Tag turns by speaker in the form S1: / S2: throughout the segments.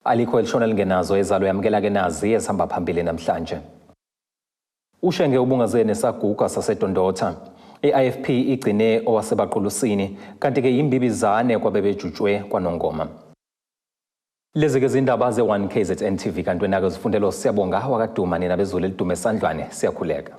S1: Alikho elishona lingenazo ezalo yamukela ke nazi ezihamba phambili namhlanje. Ushenge ubungaze nesaguga saseDondotha. I-IFP igcine owaseBaqulusini kanti ke yimbibizane kwabebejutshwe kwaNongoma. Lezi ke zindaba ze-1 KZN TV kanti wena-ke zifundelo siyabonga wakaduma nina bezulu elidume esandlwane siyakhuleka.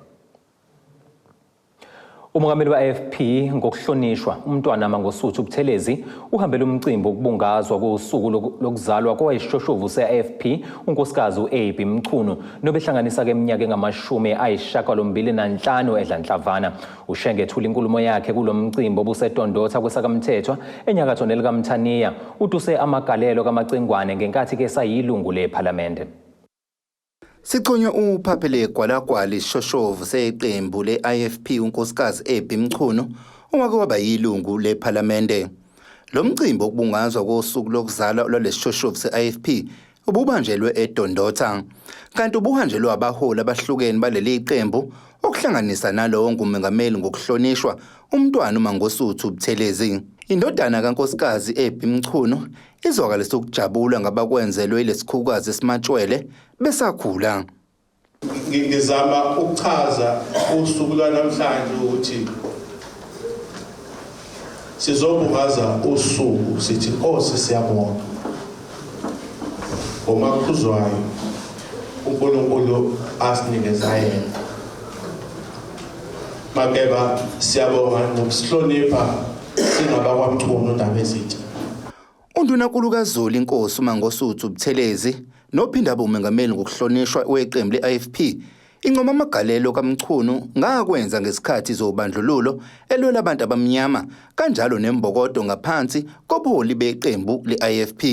S1: Umongameli we-IFP ngokuhlonishwa uMntwana Mangosuthu Buthelezi uhambele umcimbi wokubungazwa kosuku lokuzalwa kowayisishoshovu se-IFP uNkosikazi u-AB Mchunu nobehlanganisa-ke iminyaka engamashumi ayisishiyagalombili nanhlanu edlanhlavana. Ushenge ethula inkulumo yakhe kulo mcimbi obuseDondotha kwesakamthethwa enyakatho nelikaMthaniya utuse amagalelo kaMacingwane ngenkathi ke sayilungu lephalamende.
S2: Sichunywe uphaphele gwalagwala isishoshovu seqembu le-IFP uNkosikazi Abby Mchunu owake waba yilungu lePhalamende. Lo mcimbi wokubungazwa kosuku lokuzalwa lwalesishoshovu se-IFP ububanjelwe eDondotha kanti ubuhanjelwe abaholi abahlukene baleli qembu okuhlanganisa nalowo ngumengameli ngokuhlonishwa uMntwana uMangosuthu Buthelezi. Indodana kaNkosikazi Abby Mchunu izwakalise ukujabula ngabakwenzelwe ilesikhukukazi esimatshwele besakhula.
S3: Ngizama ukuchaza usuku lwanamhlanje ukuthi sizobungaza usuku sithi Nkosi siyabonga ngomakhuzwayo uNkulunkulu asinikeza yena. Makeba siyabonga nokusihlonipha singabakwaMchunu Ndabezitha.
S2: UNdunankulu kaZulu iNkosi uMangosuthu Buthelezi nophinde abe umengameli ngokuhlonishwa weqembu le-IFP incoma amagalelo kaMchunu ngakwenza ngesikhathi zobandlululo elwela abantu abamnyama kanjalo nembokodo ngaphansi kobuholi beqembu le-IFP.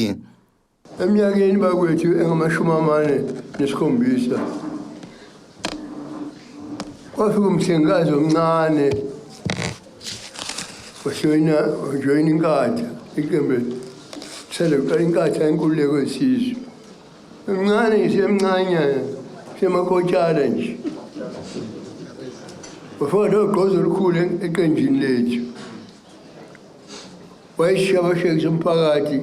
S4: Eminyakeni bakwethu engama-47 kwafika umhlengikazi omncane wajoyina wajoyina inkatha iqembu sele kuqala inkatha yenkululeko yesizwe emncane ngisemncanyana semakotshana nje wafika nogqozi olukhulu eqenjini lethu wayeshabashekisa umphakathi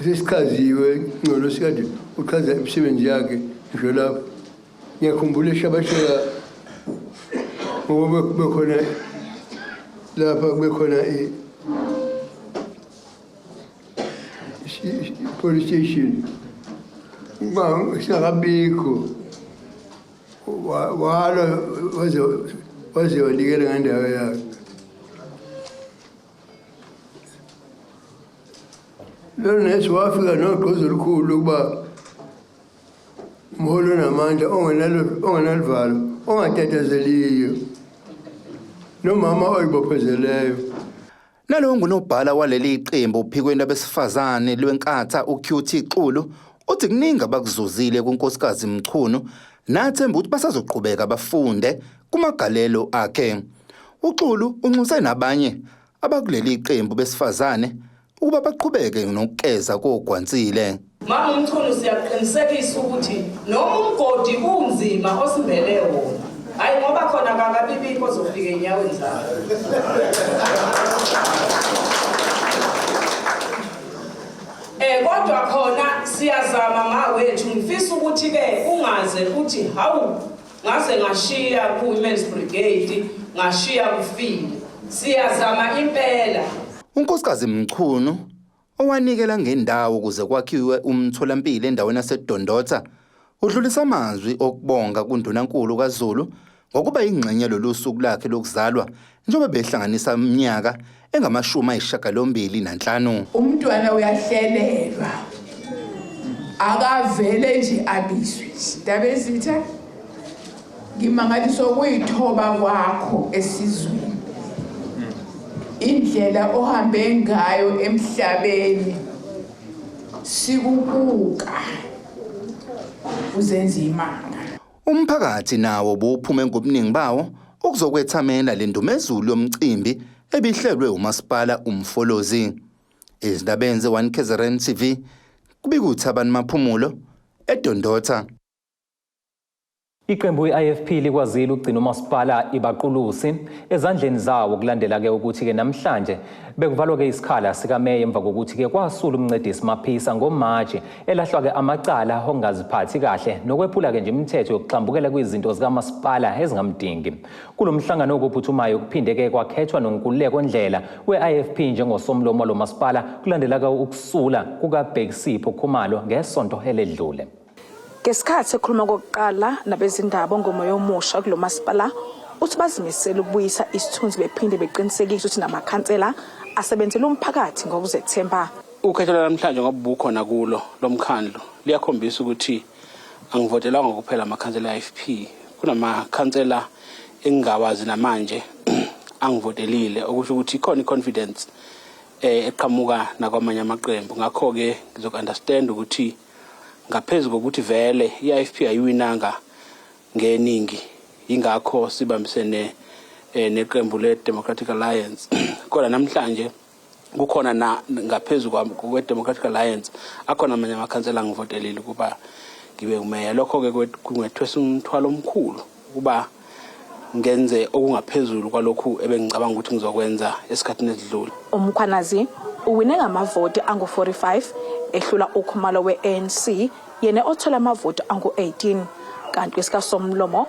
S4: sesichaziwe ngcono sikade uchaza imisebenzi yakhe ngisho lapho ngiyakhumbula eshabasheka ngoba kube khona lapha kube khona i-police station singakabikho walwa waze waze wanikela ngendawo yakhe. Lo nesi wafika nogqozi olukhulu ukuba umholi onamandla ongenaluvalo ongatatazeliyo nomama oyibophezeleyo.
S2: Nalowo ngunobhala waleli qembu ophikweni labesifazane lweNkatha uQT Xulu uthi kuningi abakuzuzile kuNkosikazi Mchunu nathemba ukuthi basazoqhubeka bafunde kumagalelo akhe. UXulu unxuse nabanye abakuleli qembu besifazane ukuba baqhubeke nokukeza kogwansile.
S5: Mama uMchunu siyakuqinisekisa ukuthi noma umgodi unzima osimbele wona hayi ngoba khona kakabibikho ozofika enyaweni zakho. Eh kodwa khona siyazama mawethu ngifisa ukuthi ke ungaze uthi hawu ngaze ngashiya ku Women's Brigade ngashiya kufile. Siyazama impela.
S2: UNkosikazi Mchunu owanikela ngendawo ukuze kwakhiwe umtholampilo endaweni yaseDondotha udlulisa amazwi okubonga kuNdunankulu kaZulu ngokuba yingxenye lolu suku lakhe lokuzalwa njengoba behlanganisa iminyaka engama-85.
S6: Umntwana uyahlelelwa, akavele nje abizwe. Ndabezitha, ngimangaliswa ukuyithoba kwakho esizweni, indlela ohambe ngayo emhlabeni sikubuka uzenza imanga.
S2: Umphakathi nawo buphume ngobuningi bawo ukuzokwethamela le ndumezulu yomcimbi ebihlelwe uMasipala uMfolozi. Izindabeni ze-1 KZN TV kubika uThabani Maphumulo eDondotha.
S1: Iqembu i-IFP likwazile ukugcina umasipala iBaqulusi ezandleni zawo kulandela-ke ukuthi-ke namhlanje bekuvalwa-ke isikhala sikameya emva kokuthi-ke kwasula umncedisi Maphisa ngoMashi elahlwa-ke amacala okungaziphathi kahle nokwephula-ke nje imithetho yokuxambukela kwizinto zikamasipala ezingamdingi. Kulo mhlangano okuphuthumayo kuphinde-ke kwakhethwa noNkululeko Ndlela we-IFP njengosomlomo walo masipala kulandela-ke ukusula kukaBhekisipho Khumalo ngesonto eledlule.
S7: Ngesikhathi ekhuluma kokuqala nabezindaba ngomoya omusha kulo masipala, uthi bazimisele ukubuyisa isithunzi bephinde beqinisekise ukuthi namakhansela asebenzela umphakathi ngokuzethemba.
S8: Ukhetho lwanamhlanje ngoba bukhona kulo lomkhandlu liyakhombisa ukuthi angivotelwanga kuphela amakhansela e-IFP, kunamakhansela engingawazi namanje angivotelile, okusho ukuthi ikhona i-confidence eqhamuka nakwamanye amaqembu. Ngakho-ke ngizoku-understand ukuthi ngaphezu kokuthi vele i-IFP ayiwinanga ngeningi, yingakho sibambisene neqembu le-Democratic Alliance, kodwa namhlanje kukhona na ngaphezu kwe-Democratic Alliance akhona amanye amakhansela angivotelile ukuba ngibe umeya. Lokho-ke kungethwesa umthwalo omkhulu ukuba ngenze okungaphezulu kwalokhu ebengicabanga ukuthi ngizokwenza esikhathini esidlule.
S7: UMkhwanazi uwine ngamavoti angu-45 ehlula uKhumalo we-ANC yena othola amavoti angu-18, kanti kwesikasomlomo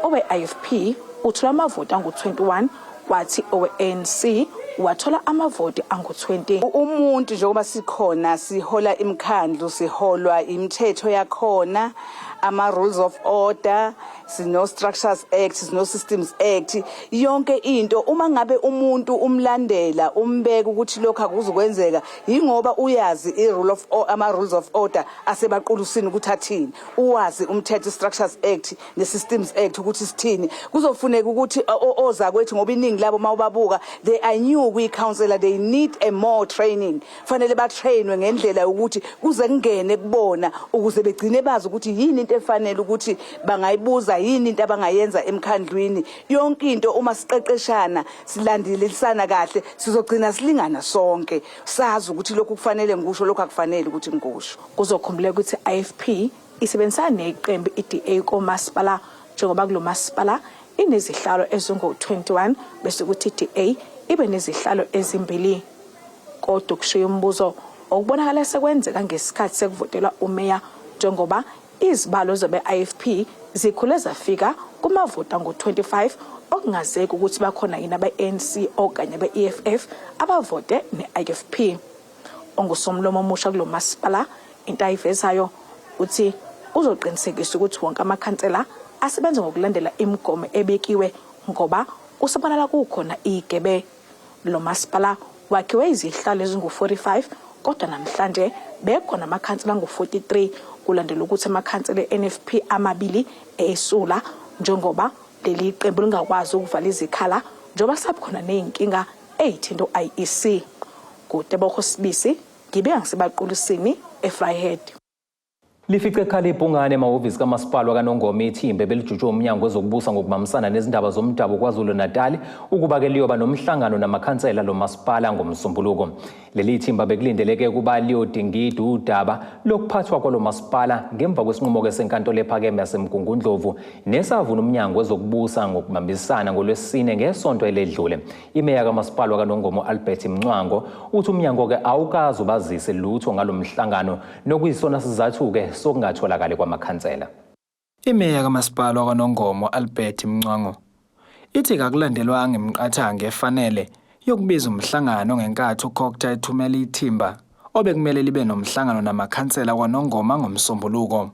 S7: owe-IFP uthola amavoti angu-21, kwathi owe-ANC wathola amavoti angu-20.
S9: Umuntu njengoba sikhona sihola imikhandlu, siholwa imithetho yakhona, ama rules of order, sino Structures Act, sino Systems Act, yonke into. Uma ngabe umuntu umlandela umbeka ukuthi lokho akuzukwenzeka, ingoba uyazi i rule of ama rules of order aseBaqulusini ukuthi athini, uwazi umthetho Structures Act ne Systems Act ukuthi sithini. Kuzofuneka ukuthi oza kwethu, ngoba iningi labo mawubabuka they are new kwi councillor, they need a more training. Fanele batrainwe ngendlela yokuthi kuze kungene kubona ukuze begcine bazi ukuthi yini into efanele ukuthi bangayibuza, yini into abangayenza emkhandlwini. Yonke into uma siqeqeshana silandelisana kahle sizogcina silingana sonke, sazi ukuthi lokhu kufanele ngikusho, lokhu akufanele ukuthi ngikusho.
S7: Kuzokhumbuleka ukuthi IFP isebenzisana neqembu iDA komasipala, njengoba kulo masipala inezihlalo ezingu-21 bese kuthi iDA ibe nezihlalo ezimbili. Kodwa kushiya umbuzo okubonakala sekwenzeka ngesikhathi sekuvotelwa umeya, njengoba izibalo zabe-IFP zikhule zafika kumavoti angu-25, okungazeki ukuthi bakhona yini abe-ANC okanye abe-EFF abavote ne-IFP. Ongusomlomo omusha kulo masipala into ayivezayo uthi uzoqinisekisa ukuthi wonke amakhansela asebenza ngokulandela imigomo ebekiwe, ngoba kusabonakala kukhona igebe. Lo masipala wakhiwe izihlalo ezingu-45, kodwa namhlanje bekhona amakhansela angu-43 kulandela ukuthi amakhansela e-NFP amabili esula, njengoba leli qembu lingakwazi ukuvala izikhala njengoba sabukhona ney'nkinga ey'thinta u-IEC. Kutebogo Sibisi, ngibeka ngiseBaqulusini eVryheid.
S1: Lifice ekhala ibhungane emahhovisi kamasipala kaNongoma ithimba belijutshwe umnyango wezokubusa ngokubambisana nezindaba zomdabu KwaZulu-Natal ukuba-ke liyoba nomhlangano namakhansela lo masipala ngoMsombuluko. Leli thimba bekulindeleke ukuba liyodingida udaba lokuphathwa kwalo masipala ngemva kwesinqumo-ke senkantolo ephakeme yaseMgungundlovu nesavuna umnyango wezokubusa ngokubambisana ngoLwesine ngesonto eledlule. Imeya kamasipala kaNongoma Albert Mncwango uthi umnyango-ke awukaze ubazise lutho ngalo mhlangano, nokuyisona sizathu-ke sokungatholakali kwamakhansela.
S10: Imeya kamasipala wakwaNongoma Albert Mncwango ithi kakulandelwanga imiqathango efanele yokubiza umhlangano ngenkathi uCogta ethumela ithimba obekumele libe nomhlangano namakhansela kwaNongoma ngoMsombuluko.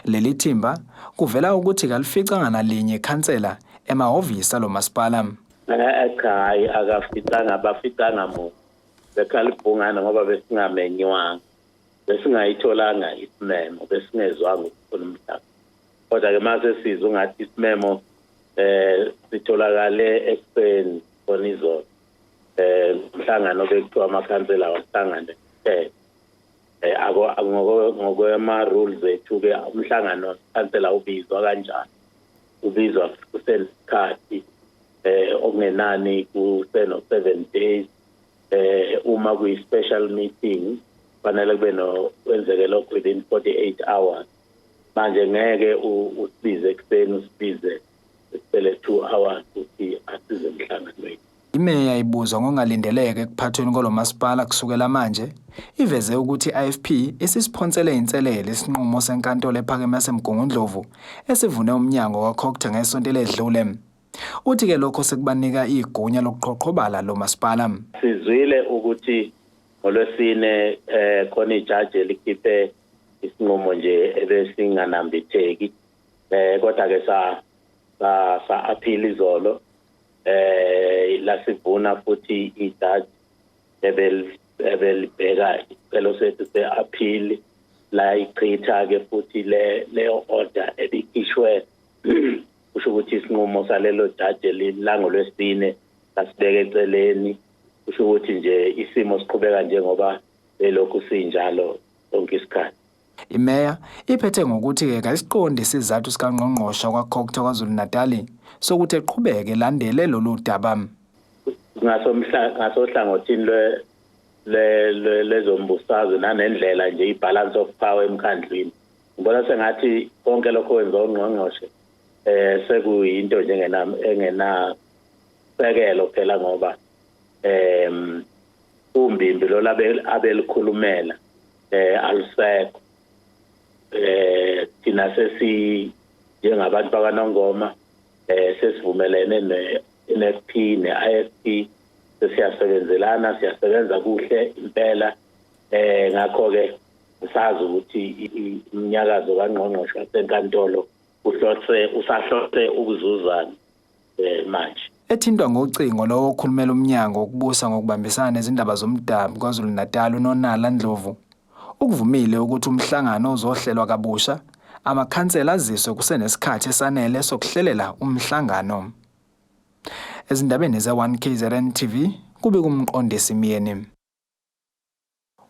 S10: Leli thimba kuvela ukuthi kalificanga nalinye ikhansela emahhovisi alo masipala.
S11: Cha, hayi, akaficanga, abaficanga muntu. Bekhala ibhungane ngoba besingamenywanga, besingayitholanga isimemo, besingezwanga ukukhona umhlaba. Kodwa-ke mase sizwe ungathi isimemo sitholakale ekuseni khona izolo, umhlangano bekuthiwa amakhansela wahlangane kuphela. Ngokwema rules ethu ke umhlangano khansela ubizwa kanjani? Ubizwa kusenesikhathi, okungenani kuseno 7 days. Uma kuyi special meeting fanele kube no kwenzeke lokho within 48 hours. Manje ngeke usibize ekuseni, usibize sekuphele 2 hours ukuthi asize emhlanganweni.
S10: Imeya ibuzwa ngokungalindeleke ekuphathweni kwalo masipala kusukela manje, iveze ukuthi i-IFP isisiphonsele inselele isinqumo senkantolo ephakeme yaseMgungundlovu esivune umnyango kaCogta ngesonto eledlule. Uthi-ke lokho sekubanika igunya lokuqhoqhobala lo masipala.
S11: Sizwile ukuthi ngolwesine khona ijaji elikhiphe isinqumo nje ebesinganambitheki, kodwa ke sa appeal izolo, lasivuna futhi ijaji ebelibheka isicelo sethu se-appeal, la ichitha ke futhi leyo order ebikhishwe. Kusho ukuthi isinqumo salelo jaji langolwesine lasibeka eceleni. Kusho ukuthi nje isimo siqhubeka njengoba belokhu sinjalo sonke isikhathi.
S10: Imeya iphethe ngokuthi-ke kayisiqondi isizathu sikangqongqoshe kwaCogta KwaZulu-Natali sokuthi eqhubeke landele lolu daba.
S11: Ngasohlangothini lezombusazwe nanendlela nje i-balance of power emkhandlwini, ngibona sengathi konke lokho kwenziwa ungqongqoshe sekuyinto njengenasekelo phela, ngoba umbimbi lo abelikhulumela alusekho. Thina sesi njengabantu bakaNongoma sesivumelene ne-NFP ne-IFP, sesiyasebenzelana, siyasebenza kuhle impela. Ngakho-ke sazi ukuthi umnyakazo kangqongqoshe wasenkantolo usahlose ukuzuzana manje.
S10: Ethintwa ngocingo lowo okhulumela umnyango wokubusa ngokubambisana nezindaba zomdabu KwaZulu-Natal uNonala Ndlovu ukuvumile ukuthi umhlangano uzohlelwa kabusha, amakhansela aziswe kusenesikhathi esanele sokuhlelela umhlangano. Ezindabeni ze-1 KZN TV kube kumqondisi Myeni.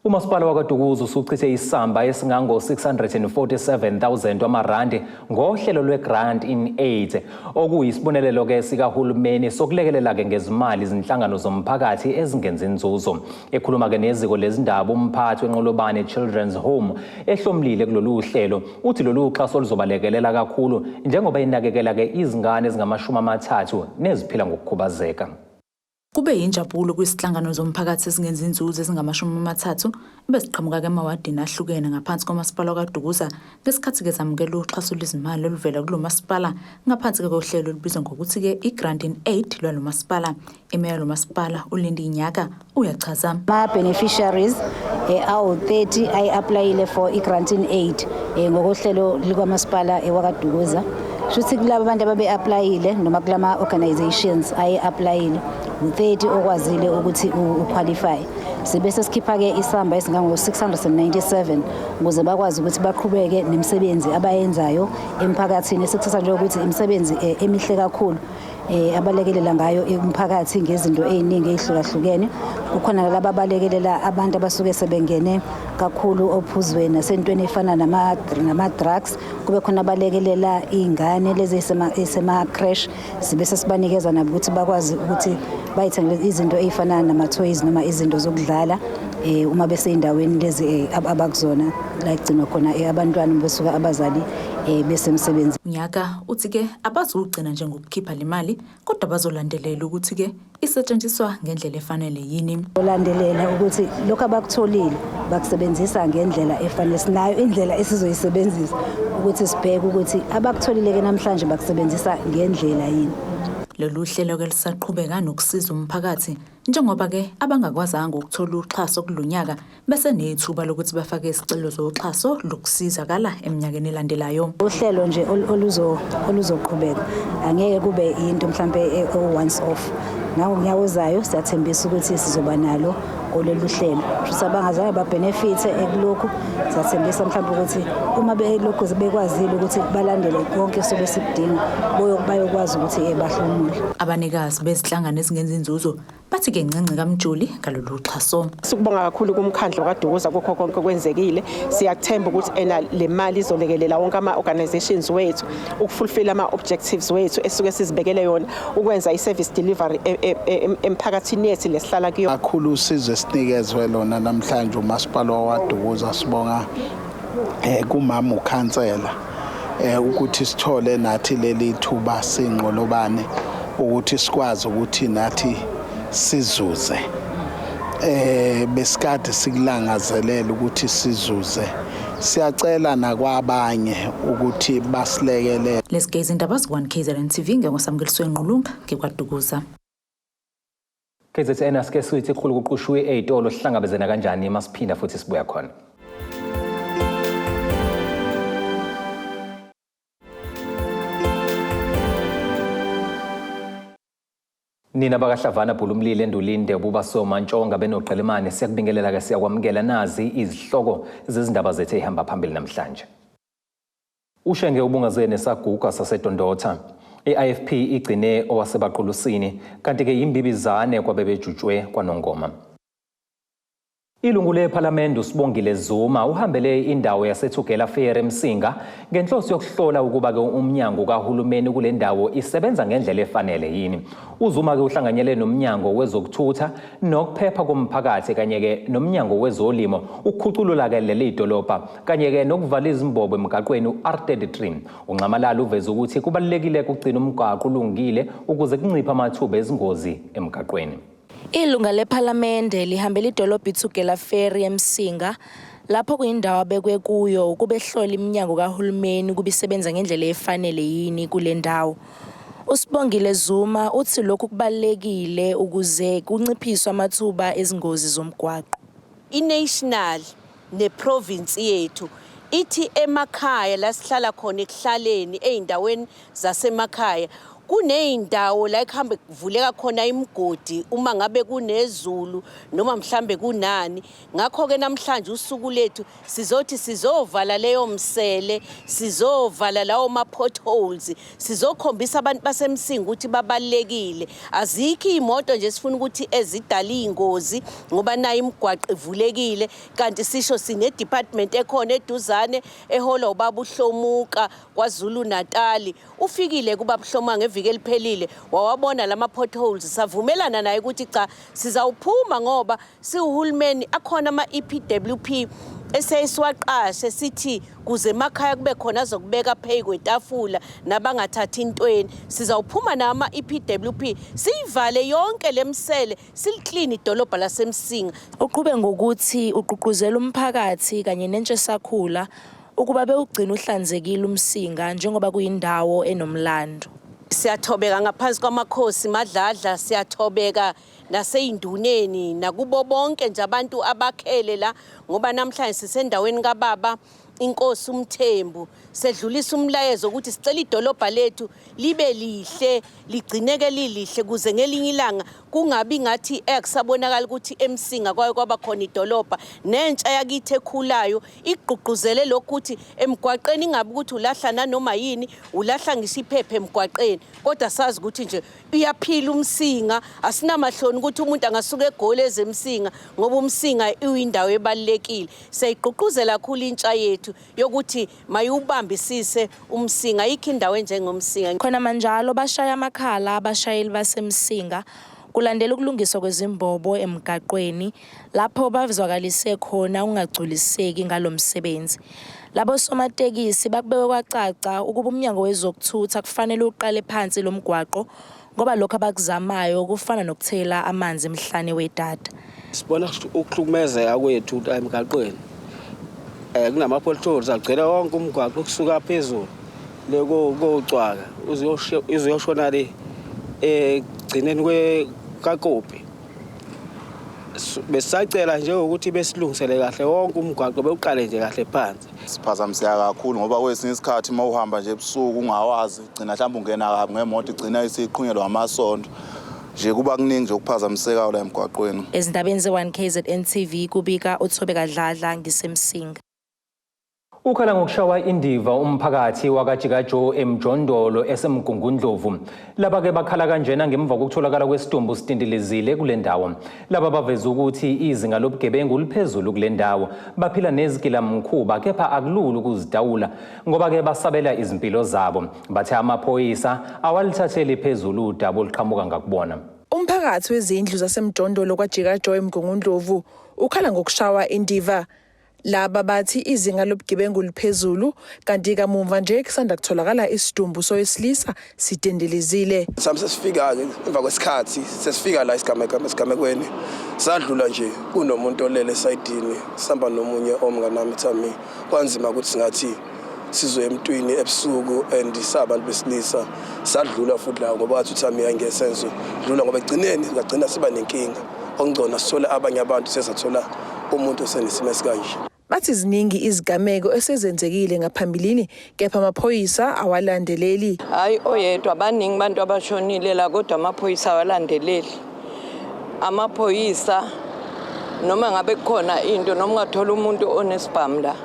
S1: Umasipala wakwaDukuza usuchithe isamba esingango-647,000 wamarandi ngohlelo lwe-Grant in Aid, okuyisibonelelo-ke sikahulumeni sokulekelela-ke ngezimali izinhlangano zomphakathi ezingenzi inzuzo. Ekhuluma-ke neziko lezindaba, umphathi weNqolobane Children's Home ehlomlile kulolu hlelo uthi lolu xhaso luzobalekelela kakhulu njengoba inakekela-ke izingane ezingama-30 neziphila ngokukhubazeka.
S12: Kube yinjabulo kwizinhlangano zomphakathi ezingenzi inzuzo ezingama-30 ebeziqhamuka emawadini ahlukene ngaphansi komasipala wakwaDukuza ngesikhathi-ke zamukela uxhaso lwezimali oluvela kulo masipala ngaphansi kohlelo olubizwa ngokuthi-ke i-Grant in Aid lwalo masipala. Imeya lo masipala uLindi Nyaka uyachaza.
S13: Ama-beneficiaries awu-30 ayi-applyile for i-grant in aid ngokohlelo likamasipala wakaDukuza. Shuthi kulaba bantu ababe-applyile noma kulama organizations aye-applyile, u-30 okwazile ukuthi uqualify. Sibe sesikhipha-ke isamba esingango-697 ukuze bakwazi ukuthi baqhubeke nemisebenzi abayenzayo emphakathini, esikuthatha njengokuthi imisebenzi emihle kakhulu abalekelela ngayo umphakathi ngezinto ey'ningi ey'hlukahlukene. Kukhona laba abalekelela abantu abasuke sebengene kakhulu ophuzweni nasentweni efana nama-drugs, kube khona abalekelela iy'ngane lezi ey'sema-creche, sibe sesibanikeza nabo ukuthi bakwazi ukuthi bayithengele izinto ey'fana nama-toys noma izinto zokudlala uma besey'ndaweni lezi abakuzona la kugcinwa khona abantwana besuka abazali besemsebenzini.
S12: Unyaka uthi-ke abazugcina nje ngokukhipha le mali, kodwa bazolandelela ukuthi-ke isetshenziswa ngendlela efanele yini.
S13: Olandelela ukuthi lokhu abakutholile bakusebenzisa ngendlela efanele. Sinayo indlela esizoyisebenzisa ukuthi sibheke ukuthi abakutholile-ke namhlanje bakusebenzisa ngendlela yini.
S12: Lolu hlelo-ke lisaqhubeka nokusiza umphakathi njengoba-ke abangakwazanga ukuthola uxhaso kulonyaka bese nethuba lokuthi bafake isicelo zoxhaso lokusizakala eminyakeni elandelayo.
S13: Uhlelo nje oluzoqhubeka, angeke kube into mhlambe once off. Nangonyaka ozayo siyathembisa ukuthi sizoba nalo ololu hlelo. Futhi abangazange babenefithe ekulokhu, siyathembisa mhlawumbe ukuthi uma belokhu bekwazile ukuthi balandele konke sobe sikudinga, bayokwazi ukuthi bahlomule.
S12: Abanikazi bezinhlangano ezingenzi inzuzo bathi-ke ncinci kaMjoli ngalolu xhaso.
S5: Sikubonga kakhulu kumkhandlu kaDukuza kukho konke okwenzekile. Siyakuthemba ukuthi ena le mali izolekelela wonke ama-organizations wethu ukufulfill ama-objectives wethu esuke sizibekele yona ukwenza i-service delivery emphakathini yethu lesihlala kuyo.
S14: Kakhulu usizo esinikezwe lona namhlanje umasipala waDukuza, sibonga kumama ukhansela. eh ukuthi sithole nathi leli thuba sinqolobane ukuthi sikwazi ukuthi nathi sizuze eh besikade sikulangazelela ukuthi sizuze siyacela nakwabanye ukuthi basilekelele
S12: Lezi izindaba zi-1 KZN TV ngengosamukeliswe Nqulunga ngikwaDukuza.
S1: KZN asike sithi ikhulu kuqushuwe ey'tolo sihlangabezana kanjani masiphinda futhi sibuya khona. Nina bakaHlavana Bhulumlile Ndulinde Bubasoma Ntshonga benoQelemane siyakubingelela ke siyakwamukela nazi izihloko zezindaba zethu ezihamba phambili namhlanje. Ushenge ubungaze nesaguga saseDondotha. I-IFP igcine owasebaqulusini kanti ke yimbibizane kwabebejutshwe kwaNongoma. Ilungu lePhalamende uSibongile Zuma uhambele indawo yaseTugela Ferry eMsinga ngenhloso yokuhlola ukuba-ke umnyango kahulumeni kule ndawo isebenza ngendlela efanele yini. UZuma-ke uhlanganyele nomnyango wezokuthutha nokuphepha komphakathi kanye-ke nomnyango wezolimo ukukhuculula-ke leli dolobha kanye-ke nokuvala izimbobo emgaqweni u-R33. UNxamalala uveze ukuthi kubalulekile ukugcina umgwaqo ulungile ukuze kunciphe amathuba ezingozi emgaqweni.
S15: Ilunga lePhalamende lihambele idolobha iTugela Ferry eMsinga lapho kuyindawo abekwe kuyo ukuba ehlole iminyango kahulumeni ukuba isebenza ngendlela efanele yini kule ndawo. USibongile Zuma uthi lokhu kubalulekile ukuze kunciphiswe amathuba ezingozi zomgwaqo.
S16: I-national neprovince yethu ithi emakhaya la sihlala khona ekuhlaleni ey'ndaweni zasemakhaya kuney'ndawo la ekuhambe kuvuleka khona imigodi uma ngabe kunezulu noma mhlambe kunani. Ngakho-ke namhlanje usuku lethu sizothi sizovala leyo msele, sizovala lawo ma-potholes, sizokhombisa abantu baseMsinga ukuthi babalulekile. Azikho iy'moto nje sifuna ukuthi ezidala iy'ngozi ngoba nayo imigwaqo ivulekile, kanti sisho sine-department ekhona eduzane eholwa ubaba uHlomuka KwaZulu Natali. Ufikile kubaba uHlomuka ngeviki eliphelile wawabona lama potholes, savumelana naye ukuthi cha sizawuphuma ngoba siwuhulumeni akhona ama-EPWP eseyisiwaqashe sithi kuze emakhaya kube khona azokubeka phezu kwetafula nabangathathi intweni. Sizawuphuma nama-EPWP siyivale yonke lemsele siliklini idolobha laseMsinga.
S15: Uqhube ngokuthi ugqugquzela umphakathi kanye nentsha esakhula ukuba bewugcine uhlanzekile uMsinga njengoba kuyindawo enomlando.
S16: Siyathobeka ngaphansi kwamakhosi Madladla, siyathobeka naseyinduneni nakubo bonke nje abantu abakhele la, ngoba namhlanje sisendaweni kababa inkosi uMthembu. Sedlulisa umlayezo ukuthi sicela idolobha lethu libe lihle, ligcineke lilihle kuze ngelinye ilanga kungabi ngathi ekusabonakala ukuthi eMsinga kwaye kwaba khona idolobha. Nentsha yakithi ekhulayo igqugquzele lokhu ukuthi emgwaqeni ingabi ukuthi ulahla nanoma yini, ulahla ngisho iphepha emgwaqeni, kodwa sazi ukuthi nje uyaphila uMsinga. Asinamahloni ukuthi umuntu angasuka eGoli eze eMsinga ngoba uMsinga uyindawo ebalulekile. Siyayigqugquzela kakhulu intsha yethu yokuthi mayiwubambisise uMsinga, ayikho indawo enjengomsinga.
S15: Khona manjalo bashaya amakhala abashayeli baseMsinga kulandela ukulungiswa kwezimbobo emgaqweni lapho bazwakalise khona ukungagculiseki ngalo msebenzi. Labo somatekisi bakubeke kwacaca ukuba umnyango wezokuthutha kufanele uqale phansi lo mgwaqo ngoba lokho abakuzamayo kufana nokuthela amanzi emhlane wedada.
S8: Sibona ukuhlukumezeka kwethu la emgaqweni. Kunama-potholes agcwele wonke umgwaqo kusuka phezulu le kocwaka uzoyoshona le ekugcineni kaKopi. Besisacela nje ukuthi besilungisele kahle wonke umgwaqo bewuqale nje kahle phansi.
S17: Siphazamiseka kakhulu ngoba kwesinye isikhathi uma uhamba nje ebusuku ungawazi gcina mhlawumbe ungena kabi ngemoto igcina isiqhunyelwa amasondo. Nje kuba kuningi nje okuphazamisekayo la emgwaqweni.
S15: Ezindabeni ze-1 KZN TV kubika uThobeka Dladla ngiseMsinga.
S1: Ukhala ngokushawa indiva umphakathi wakaJikajo eMjondolo eseMgungundlovu. Laba ke bakhala kanjena ngemva kokutholakala kwesidumbu sitintilizile kule ndawo. Laba baveza ukuthi izinga lobugebengu liphezulu kule ndawo. Baphila nezigilamkhuba kepha akulula ukuzidawula ngoba ke basabela izimpilo zabo. Bathe amaphoyisa awalithatheli phezulu udaba oluqhamuka ngakubona.
S18: Umphakathi wezindlu zaseMjondolo kwaJikajo eMgungundlovu ukhala ngokushawa indiva. Laba bathi izinga lobugebengu liphezulu kanti kamumva nje kusanda kutholakala isidumbu sowesilisa sidendelezile.
S19: Sami sesifika-ke emva kwesikhathi sesifika la esigamekweni sadlula nje kunomuntu olele esayidini sihamba nomunye omnganami Thami kwanzima ukuthi singathi sizoya emntwini ebusuku and sabantu besilisa sadlula futhi la ngoba wathi uThami angesenzo dlula ngoba egcineni ngagcina siba nenkinga okungcono sithole abanye abantu sesathola umuntu osenesimo esikanje.
S18: Bathi ziningi izigameko esezenzekile ngaphambilini kepha amaphoyisa awalandeleli.
S20: Hayi oyedwa baningi abantu abashonile la kodwa amaphoyisa awalandeleli. Amaphoyisa noma ngabe kukhona into noma ungathola umuntu onesibhamu la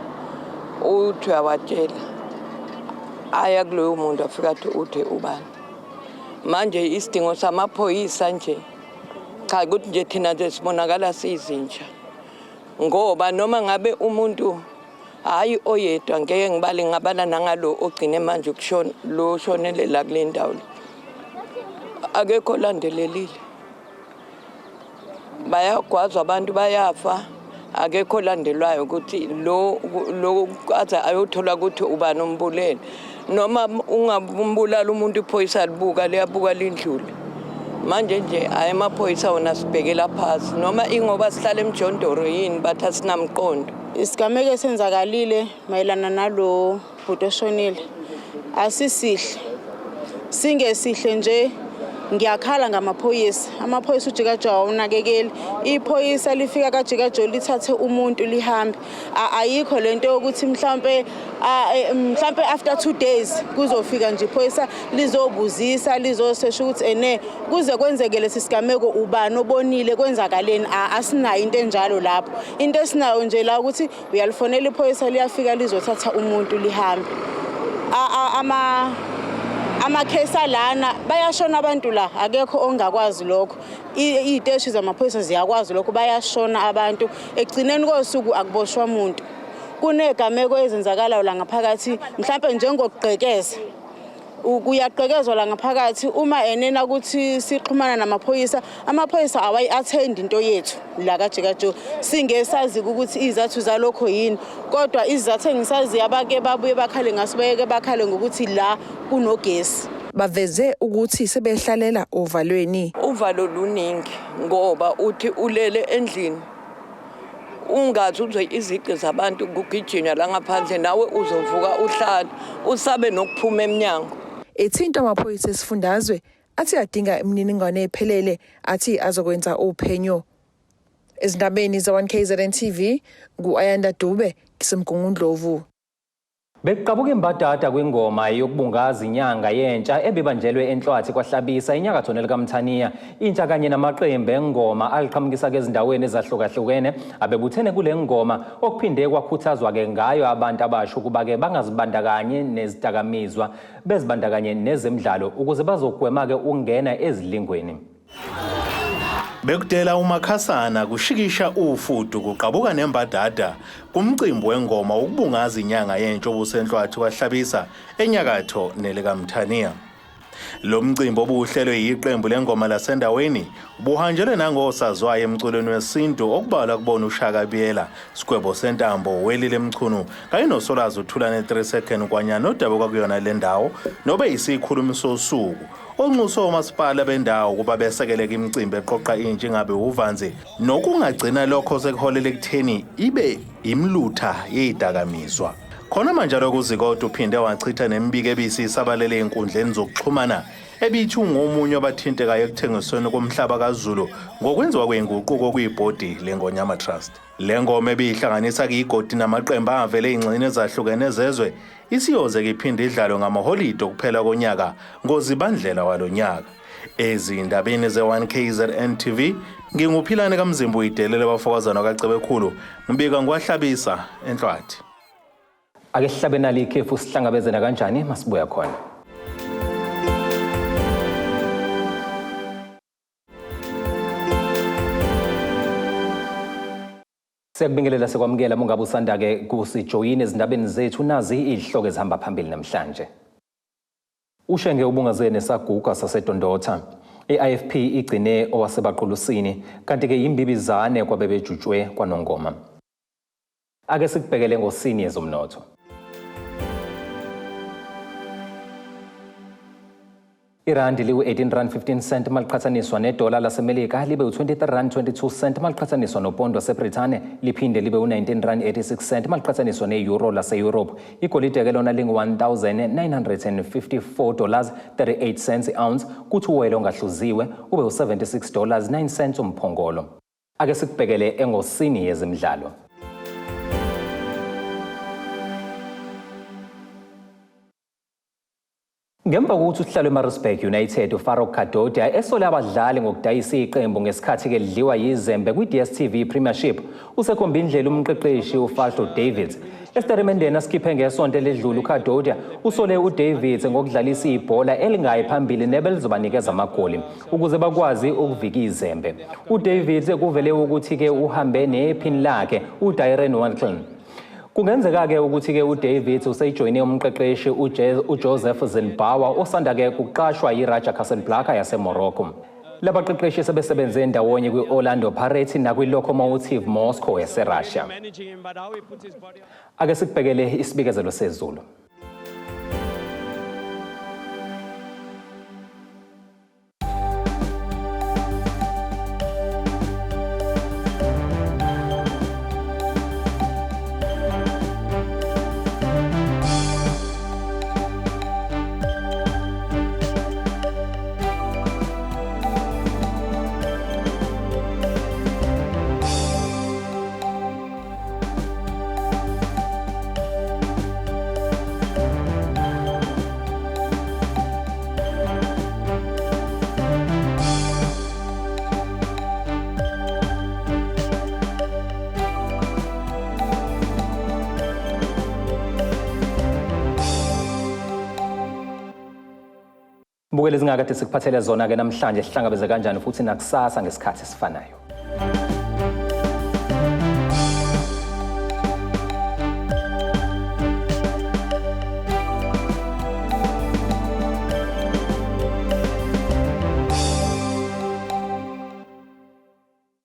S20: uthi uyawatshela aya kuloyo muntu afika athi uthe ubani. Manje isidingo samaphoyisa nje cha ukuthi nje thina nje sibonakala siyizinja ngoba noma ngabe umuntu hhayi oyedwa ngeke ngibale ngabala nangalo ogcine manje ukushona lo oshonele la kule ndawo le akekho olandelelile bayagwazwa abantu bayafa akekho olandelwayo ukuthi lo lo aze ayothola ukuthi ubani ombulele noma ungabumbulala umuntu iphoyisa libuka liyabuka lindlule manje nje hayi amaphoyisa wona sibhekela phasi noma ingoba sihlala emjondoro yini bathi asinamqondo.
S21: Isigameko esenzakalile mayelana nalo bhuti oshonile asisihle, singesihle nje. Ngiyakhala ngamaphoyisa. Amaphoyisa ujikajo awunakekeli. Iphoyisa lifika kajikajo lithathe umuntu lihambe. Ayikho lento yokuthi mhlampe mhlampe after 2 days kuzofika nje iphoyisa lizobuzisa lizosesha ukuthi ene kuze kwenzeke lesi sigameko ubani obonile kwenzakaleni. Asinayo into enjalo lapho. Into esinayo nje la ukuthi uyalifonela iphoyisa liyafika lizothatha umuntu lihambe. Amakhesi alana bayashona abantu la, akekho ongakwazi lokho. Iy'teshi zamaphoyisa ziyakwazi lokho, bayashona abantu. Ekugcineni kosuku akuboshwa muntu. Kunegameko ezenzakalayo la ngaphakathi, mhlampe njengokugqekeza. Kuyagqekezwa la ngaphakathi uma enena ukuthi sixhumana namaphoyisa, amaphoyisa awayi-attend into yethu la kaJikajo. Singesazi ukuthi izathu zalokho yini, kodwa izathu engisaziyo abake babuye bakhale ngaso, bayeke bakhale ngokuthi la kunogesi.
S18: Baveze ukuthi sebehlalela ovalweni.
S20: Uvalo luningi ngoba uthi ulele endlini ungazi uzwe izici zabantu kugijinywa la ngaphandle, nawe uzovuka uhlala usabe nokuphuma emnyango.
S18: Ethinta amaphoyisa esifundazwe athi adinga imininingwane ephelele, athi azokwenza uphenyo. Ezindabeni ze-1KZN TV, ngu-Ayanda Dube, ngiseMgungundlovu.
S1: Bekuqabuka imbadada kwingoma yokubungaza inyanga yentsha ebibanjelwe eNhlwathi kwaHlabisa enyakatho nelikaMthaniya. Intsha kanye namaqembu engoma aliqhamukisa ezindaweni ezahlukahlukene abebuthene kule ngoma okuphinde kwakhuthazwa-ke ngayo abantu abasha ukuba-ke bangazibandakanyi nezidakamizwa, bezibandakanye nezemidlalo ukuze bazogwema-ke ukungena ezilingweni.
S22: Bekudela umakhasana kushikisha ufudu kuqabuka nembadada kumcimbi wengoma wokubungaza inyanga yentsha obusenhlwathi kwaHlabisa enyakatho nelikaMthaniya. Lo mcimbi obuhlelwe yiqembu lengoma lasendaweni ubuhanjelwe nangosaziwayo emculweni wesintu okubalwa kubona uShaka Biyela, Sigwebo Sentambo, Welile Mchunu kanye noSolwazi uThulane 3 Second Kwanyana odabuka kuyona le ndawo nobe yisikhulumi sosuku onxuswe omasipala bendawo ukuba besekeleke imicimbi eqoqa intsha ingabe uvanzi nokungagcina lokho sekuholela ekutheni ibe imlutha yezidakamizwa. Khona manjalo kuZikode uphinde wachitha nemibiko ebisisabalele ey'nkundleni zokuxhumana ebithi ungomunye wabathintekayo ekuthengisweni komhlaba kaZulu ngokwenziwa kwenguquko kwibhodi leNgonyama Trust. Le ngoma ebihlanganisa igodi namaqembu avele ey'ngxenyeni ezahlukene zezwe isiyoze-ke iphinde idlalwe ngamaholide okuphela konyaka ngozibandlela walo nyaka. Ezindabeni ze-1KZN TV nginguphilane kaMzimba uyidelele bafokazana kaCebekhulu ngibika ngikwaHlabisa eNhlwathi.
S1: Ake sihlabe nali ikhefu sihlangabeze nakanjani masibuya khona. Siyakubingelela sikwamukela mungabe usanda-ke kusijoyina ezindabeni zethu nazi izihloko ezihamba phambili namhlanje. Ushenge ubungaze nesaguga saseDondotha. I-IFP igcine owasebaqulusini kanti-ke yimbibizane kwabebejutshwe kwaNongoma. Ake sikubhekele ngosini yezomnotho. Irandi liwu-18 rand 15 cent maliqhathaniswa nedola laseMelika, libe u-23 rand 22 cent maliqhathaniswa nopondo waseBrithane, liphinde libe u-19 rand 86 cent maliqhathaniswa ne-euro lase-Europe. Igolide-ke lona lingu-1954 dollars 38 cents i-ounce, kuthi uwoyela ongahluziwe ube u-76 dollars 9 cents umphongolo. Ake sikubhekele engosini yezemidlalo. Ngemva kokuthi usihlalo weMaritzburg United uFarouk Kadodia esole abadlali ngokudayisa iqembu ngesikhathi-ke lidliwa yizembe kwi-DStv Premiership, usekhomba indlela umqeqeshi uFadlu Davids. Esitatimendeni asikhiphe ngesonto eledlule, uKadodia usole uDavids ngokudlalisa ibhola elingayi phambili nebelizobanikeza amagoli ukuze bakwazi ukuvika izembe. UDavids kuvele ukuthi-ke uhambe nephini lakhe uDyren Wanklin. Kungenzeka-ke ukuthi-ke uDavids useyijoyine umqeqeshi uJoseph Zinnbauer osanda-ke kuqashwa yiRaja Casablanca yaseMorocco. Labaqeqeshi sebesebenze ndawonye kwi-Orlando Pirates nakwi-Lokomotiv Moscow yaseRussia. Ake sikubhekele isibikezelo sezulu. Mbukeli, zingakade sikuphathele zona-ke namhlanje. Sihlangabeze kanjani futhi nakusasa ngesikhathi esifanayo.